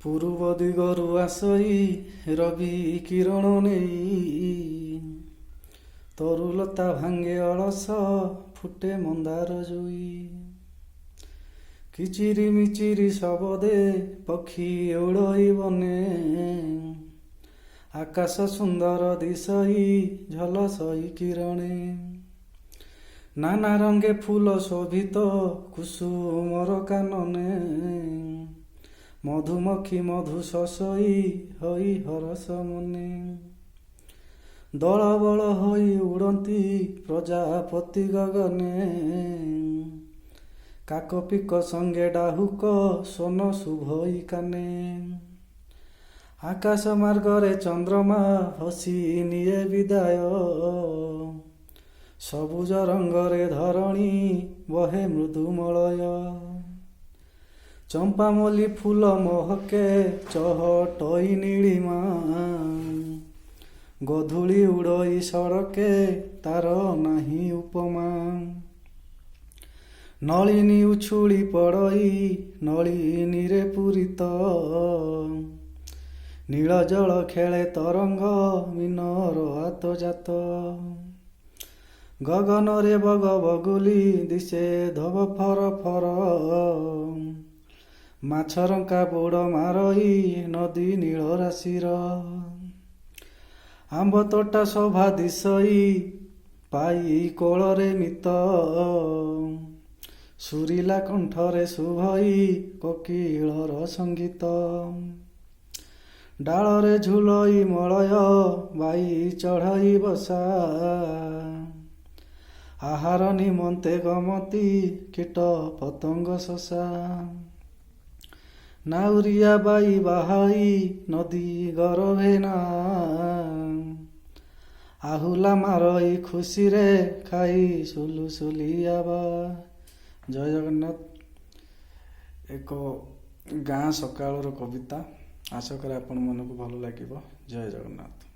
ପୂର୍ବ ଦିଗରୁ ଆସଇ ରବି କିରଣ ନେଇ, ତରୁଲତା ଭାଙ୍ଗେ ଅଳସ, ଫୁଟେ ମନ୍ଦାର ଜୁଇ। କିଚିରି ମିଚିରି ଶବଦେ ପକ୍ଷୀ ଉଡ଼ଇ ବନେ, ଆକାଶ ସୁନ୍ଦର ଦିଶଇ ଝଲସଇ କିରଣେ। ନାନା ରଙ୍ଗେ ଫୁଲ ଶୋଭିତ କୁସୁମର କାନନେ, ମଧୁମକ୍ଷୀ ମଧୁ ଶୋଷଇ ହୋଇ ହରଷ ମନେ। ଦଳ ବଳ ହୋଇ ଉଡ଼ନ୍ତି ପ୍ରଜାପତି ଗଗନେ, କାକ ପିକ ସଙ୍ଗେ ଡାହୁକ ସ୍ୱନ ଶୁଭଇ କାନେ। ଆକାଶ ମାର୍ଗରେ ଚନ୍ଦ୍ରମା ହସି ନିଏ ବିଦାୟ, ସବୁଜ ରଙ୍ଗରେ ଧରଣୀ ବହେ ମୃଦୁ ମଳୟ। ଚମ୍ପା ମଲ୍ଲି ଫୁଲ ମହକେ ଚହଟଇ ନୀଳିମା, ଗୋଧୂଳି ଉଡ଼ଇ ସଡ଼କେ ତାର ନାହିଁ ଉପମା। ନଳିନୀ ଉଛୁଳି ପଡ଼ଇ ନଳିନୀରେ ପୂରିତ, ନୀଳ ଜଳ ଖେଳେ ତରଙ୍ଗ ମୀନର ଆତଯାତ। ଗଗନରେ ବଗ ବଗୁଲି ଦିଶେ ଧୋବ ଫର ଫର, ମାଛରଙ୍କା ବୁଡ଼ ମାରଇ ନଦୀ ନୀଳ ରାଶିର। ଆମ୍ବ ତୋଟା ଶୋଭା ଦିଶଇ ପାଇ କୋଳରେ ମିତ, ସୁରିଲା କଣ୍ଠରେ ଶୁଭଇ କୋକିଳର ସଙ୍ଗୀତ। ଡାଳରେ ଝୁଲଇ ମଳୟ ବାଇ ଚଢ଼ଇ ବସା, ଆହାର ନିମନ୍ତେ ଗମତି କୀଟ ପତଙ୍ଗ ଶଶା। ନାଉରିଆ ବାଇ ବାହାଇ ନଦୀ ଗରଭେ ନା, ଆହୁଲା ମାରଇ ଖୁସିରେ ଖାଇ ସୁଲୁସୁଲିଆ ବା। ଜୟ ଜଗନ୍ନାଥ। ଏକ ଗାଁ ସକାଳର କବିତା। ଆଶା କରେ ଆପଣମାନଙ୍କୁ ଭଲ ଲାଗିବ। ଜୟ ଜଗନ୍ନାଥ।